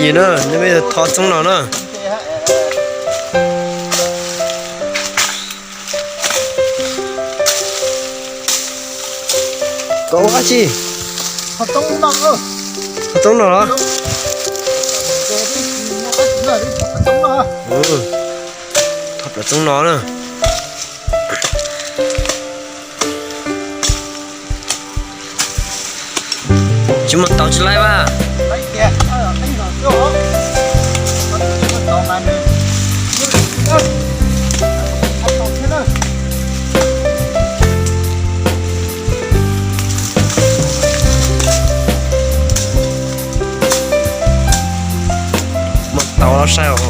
Ces na, nej peb tho txoob no na. Koj ua dab tsi? Tho txoob no los? Tho plaws txoob no na. Tsis muaj tau tsis laib vas. Muaj tau los sai os.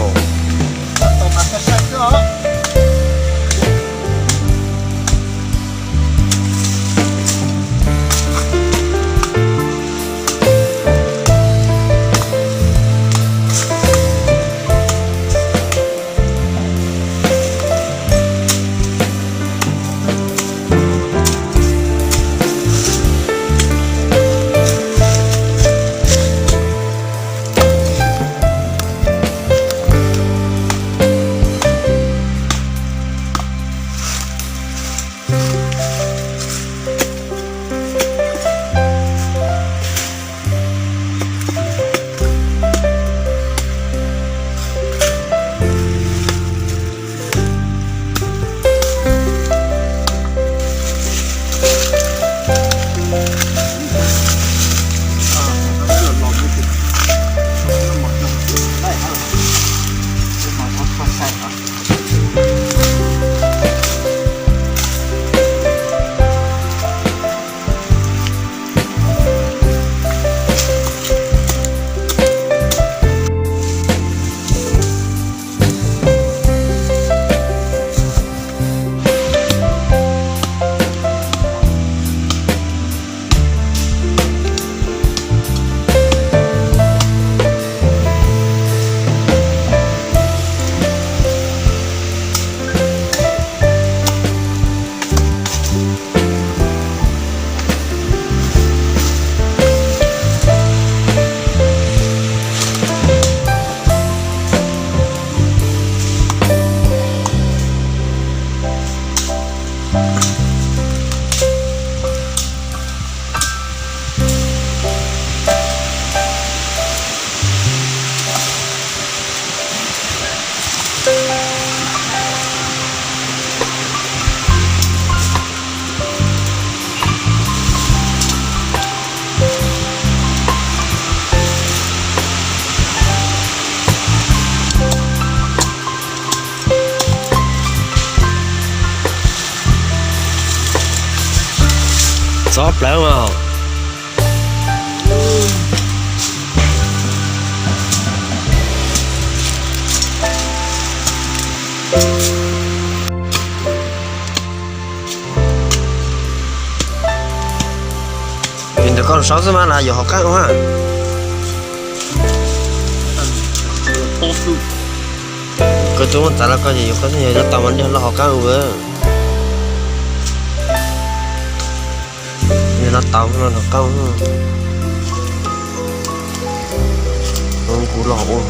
Txob plawv mas. Vim ntawm koj saub xwb mas las yuav hauv qab ua. Koj tub muab txav los koj ces yuav koj xwb, yog nyob tau mas nws los hauv qab ua. Yog no tau no los qab ua. Kuv los ua.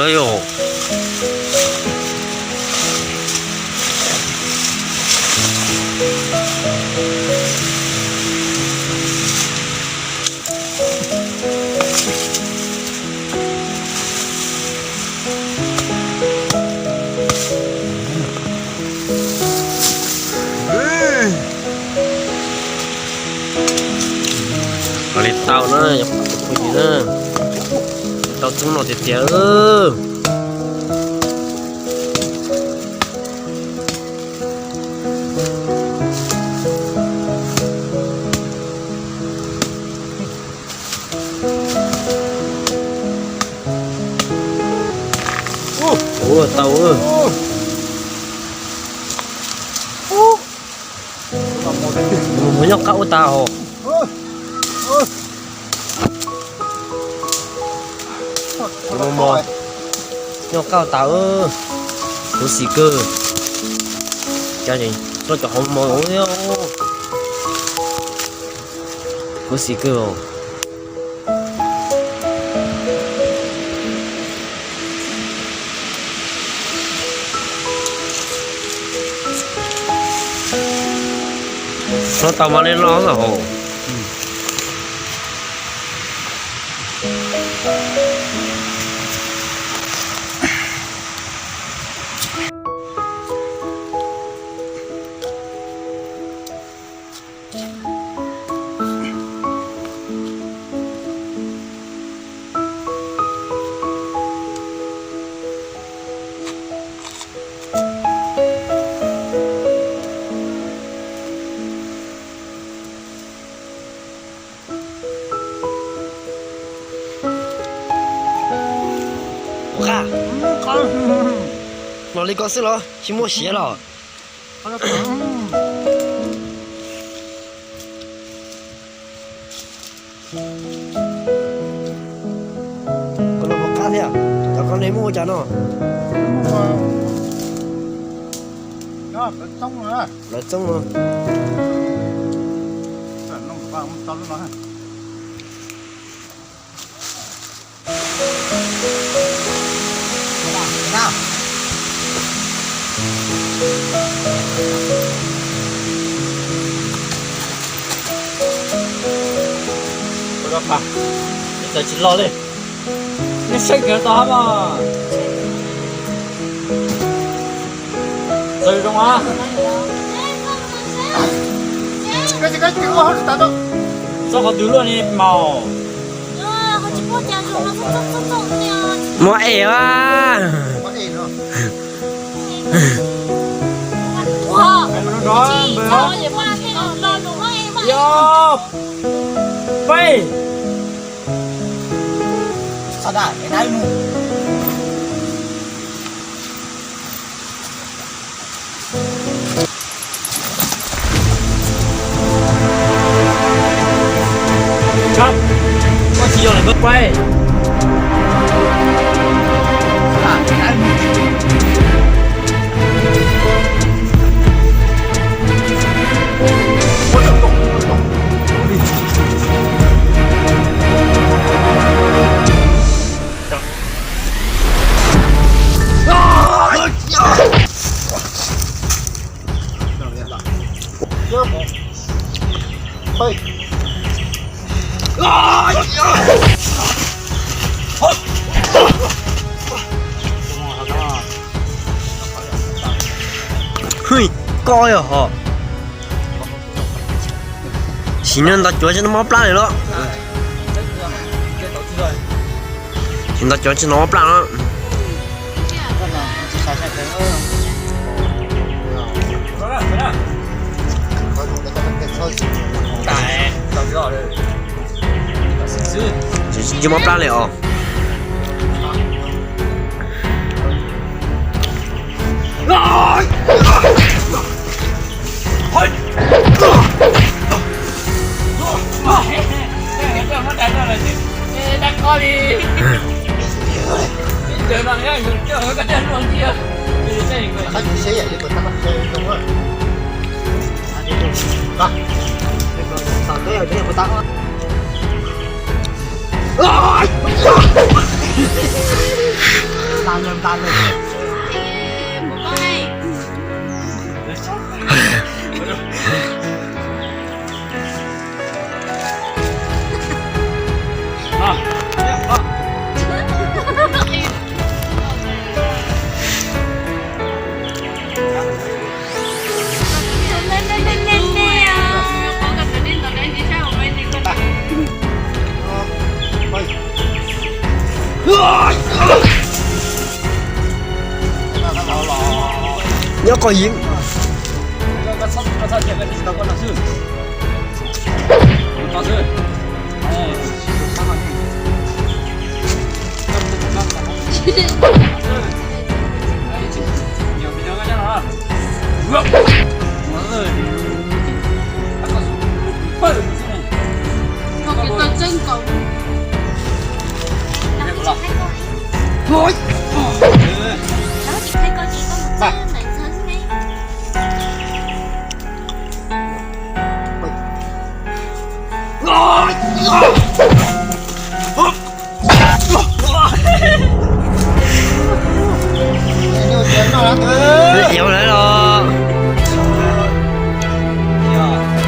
Yog li tau na, phooj ywg na, tau txoob no tiag tiag. Ua tau. Mus nyob qab ua tag os. Mus mos, nyob qab ua tag. Khuv xim kawg. Cov, cov hauv mos thiab. Khuv xim kawg os. Tau mas li los hauv. Ua, los li ko xwb los tsis muaj siav los? Koj los mus qab thiab, cov koj nej muaj ua cas no? Lawv txoob no. Txawm tsis los li, nej saib kiag tau hab mas. Txawm zoo a. Txog qhov twg luaj ni maum? Muab es a. Yog peb. Koj tsis yog lawm, koj pais. Hwj, koj yog hos. Sim no ntaus cuav tsis tau mob plab li los. Sim ntaus cuav tsis tau mob plab los. Tsis mob plab li os. Nyob qhov yim.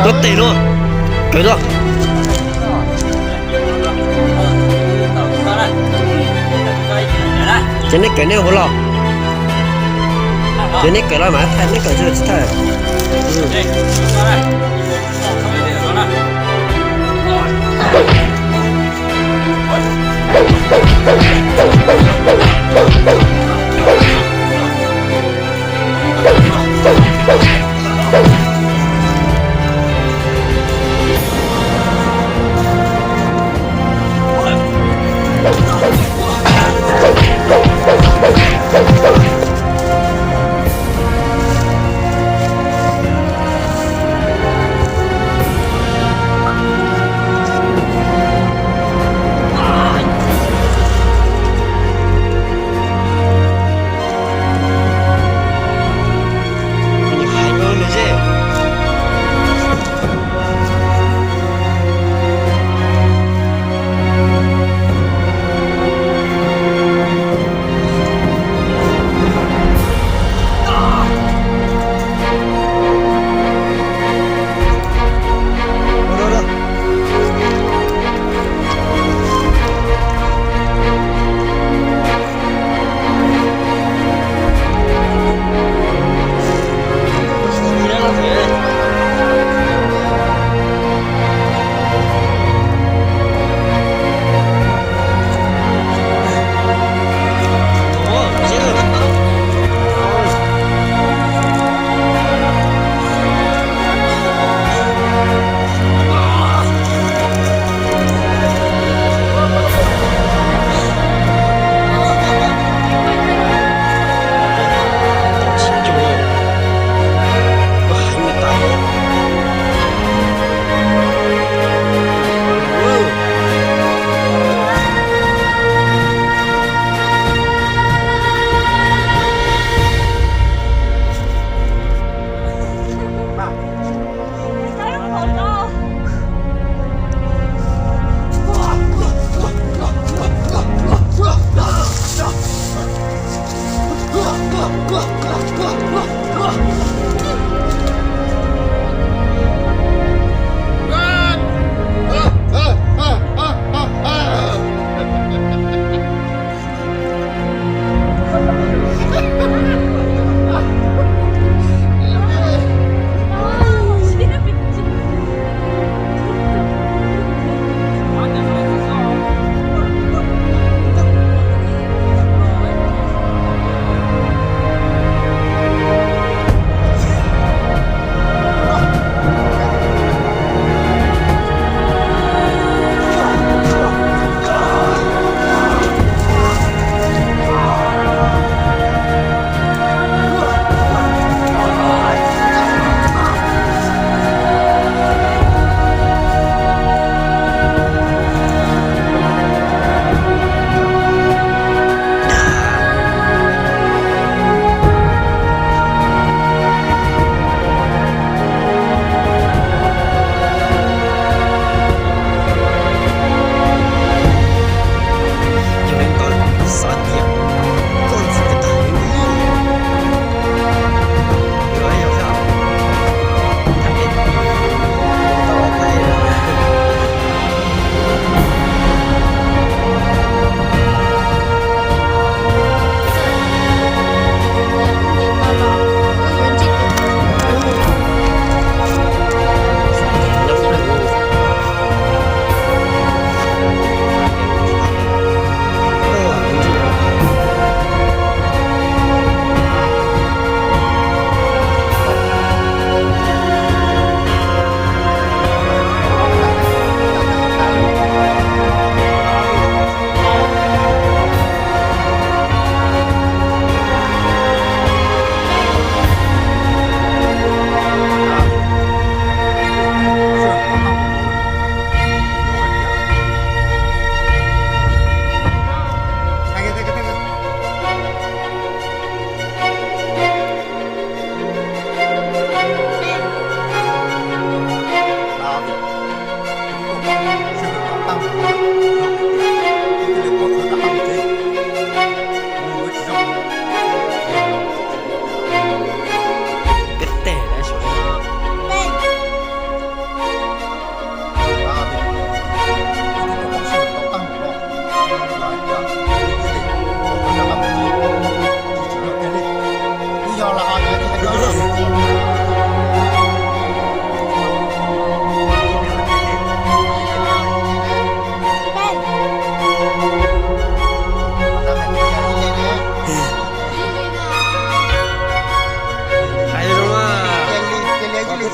Tus tes no, kawm tau. Ces nej kawm nej ua los. Ces nej kawm los mas thaij, nej kawm tsis thaij.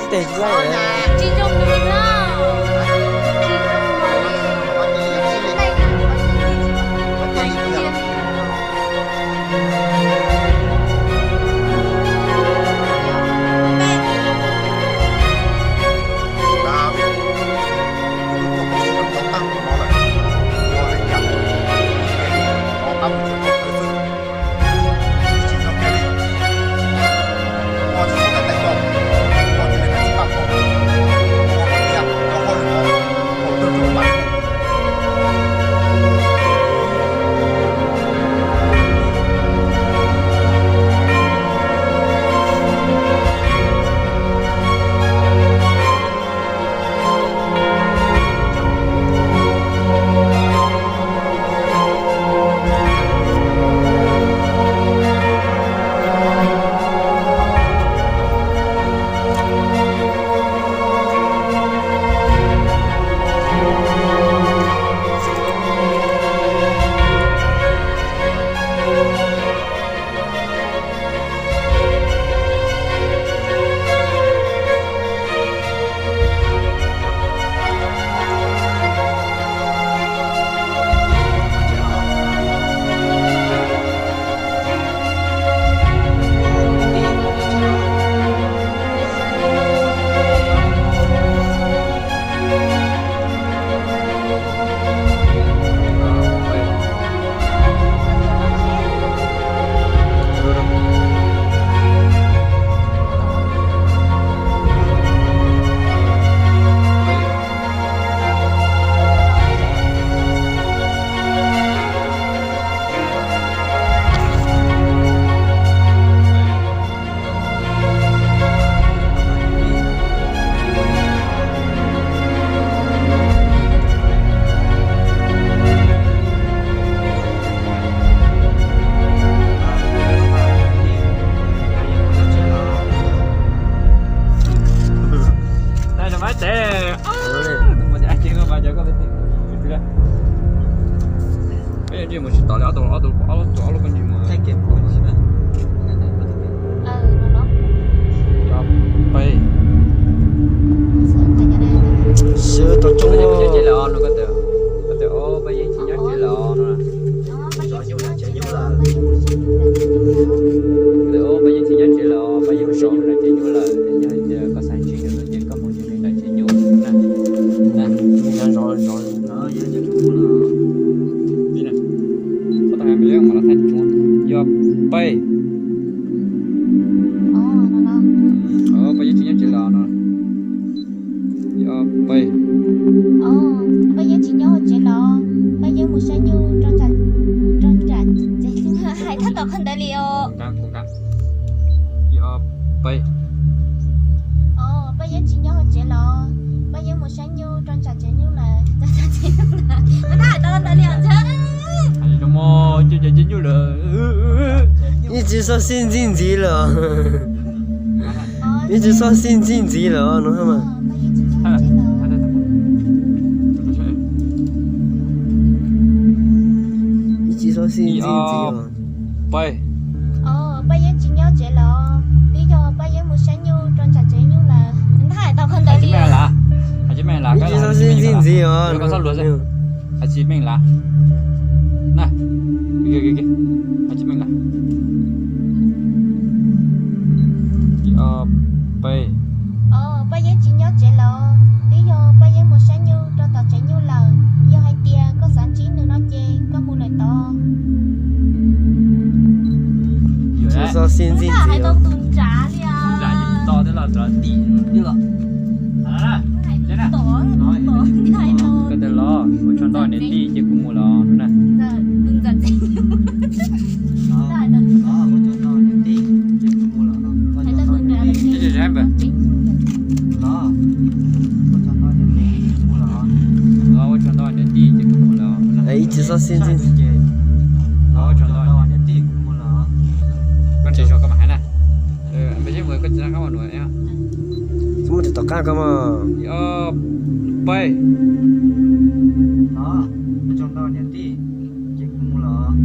Tes tsis laij. Tsis zoo li na. Tsis zoo li. Peb yuav mus tsis tau li, ob tug, ob tug, ob tug, ob lub poj niam mus. Peb sib tau coob. Peb yeej tsis nyob tsev lawm os no, koj tias, koj tias, o, peb yeej tsis nyob tsev lawm os no. Koj tias, o, peb yeej tsis nyob tsev lawm os, peb yeej mus saib nyuj nram tsev nyuj lawm, yog hais tias koj xav ntsib nws no ces koj mus ntsib nws nram tsev nyuj na. Nyob zov zov. Yog peb, o, peb yeej tsis nyob tsev lawm no. Yog peb, o, peb yeej tsis nyob tsev lawm, peb yeej mus saib nyuj rau nram, rau nram tsev, hais tag tom qhov ntawd li os. Yog peb, o, peb yeej tsis nyob tsev lawm, peb yeej mus saib nyuj rau nram tsev nyuj lawm. Hais tag qhov ntawd li os. Hais zoo, cov tsev nyuj lawm. Yeej tsis xov xij ntxi ntxiv lawm. Yeej tsis xov xij ntxi ntxiv lawm no mas. Yeej tsis xov xij ntxi ntxiv os. Peb, o, peb yeej tsis nyob tsev lawm, twb yog peb yeej mus saib nyuj rau nram tsev nyuj lawm. Ntag, tau qhov ntawd li. Yeej tsis xov xij ntxi ntxiv os. Hais tsis meej lawm. Na, hais tsis meej lawm. Peb, o, peb yeej tsis nyob tsev lawm, twb yog peb yeej mus saib nyuj rau tom tsev nyuj lawm. Yog hais tias koj xav ntsib nws no ces koj mus lawm tod. Tsis xov xij ntxi ntxiv os. Koj tias los ua tsaug ntau niam tij ces kuv mus lawm na. Los ua tsaug ntau niam tij ces kuv mus lawm. Yeej tsis xov xij ntxi. Los ua tsaug ntau niam tij, kuv mus lawm. Koj nrhiav zog koj mam hais na. Peb sib mus koj tsis nco qab ua nuav. Tsis muaj tus tom qab koj mas. Ob, peb. Los ua tsaug ntau niam tij, ces kuv mus lawm.